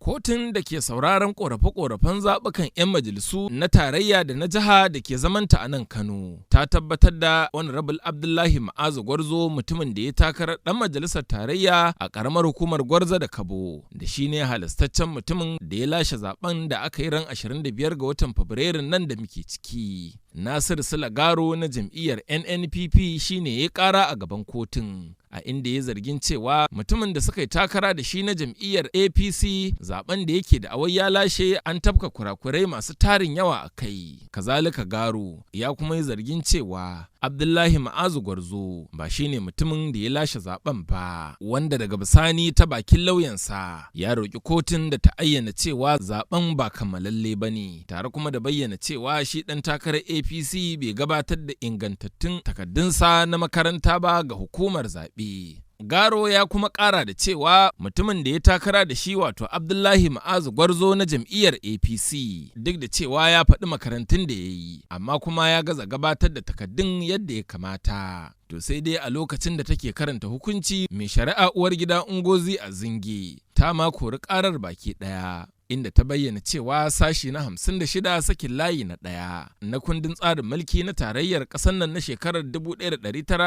Kotun da ke sauraron korafe-korafen zaɓukan 'yan majalisu na tarayya da na jiha da ke zamanta a nan Kano ta tabbatar da Honorable Abdullahi Ma'azu Gwarzo, mutumin da ya takarar ɗan majalisar tarayya a ƙaramar hukumar Gwarzo da Kabo, da shi ne halastaccen mutumin da ya lashe zaben da aka yi ran 25 ga watan Fabrairun nan da muke ciki. Nasir Sulagaro na jam'iyyar NNPP shine ya ƙara a gaban kotun, a inda ya zargin cewa mutumin da suka yi takara da shi na jam'iyyar APC, zaben da yake da awai ya lashe, an tafka kurakurai masu tarin yawa a kai. Kazalika, Garo ya kuma yi zargin cewa Abdullahi Ma'azu Gwarzo ba shine mutumin da ya lashe zaben ba, wanda daga bisani ta bakin lauyansa ya roƙi kotun da ta ayyana cewa zaben ba kammalalle ba ne, tare kuma da bayyana cewa shi ɗan takarar APC bai gabatar da ingantattun takaddunsa na makaranta ba ga hukumar zaɓe. Garo ya kuma ƙara da cewa mutumin da ya takara da shi, wato Abdullahi Ma'azu Gwarzo na jam'iyyar APC, duk da cewa ya faɗi makarantun da ya yi, amma kuma ya gaza gabatar da takaddun yadda ya kamata. To sai dai a lokacin da take karanta hukunci, mai shari'a uwar gida Ungozi a Zinge ta ma kori ƙarar baki ɗaya, inda ta bayyana cewa sashi na 56 sakin layi na 1 na kundin tsarin mulki na tarayyar ƙasar nan na shekarar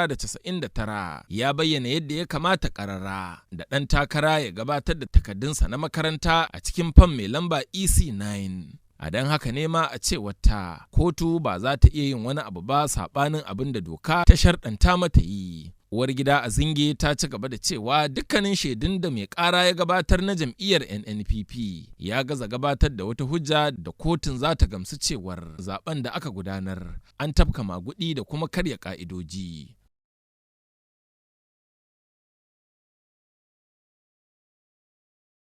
1999 ya bayyana yadda ya kamata ƙarara da ɗan takara ya gabatar da takaddunsa na makaranta a cikin fam mai lamba EC9. A don haka ne ma, a cewarta, kotu ba za ta iya yin wani abu ba saɓanin abin da doka ta sharɗanta mata yi. Uwar gida Azinge ta ci gaba da cewa dukkanin shaidun da mai kara ya gabatar na jam'iyyar NNPP ya gaza gabatar da wata hujja da kotun za ta gamsu cewar zaben da aka gudanar an tafka magudi da kuma karya ka'idoji.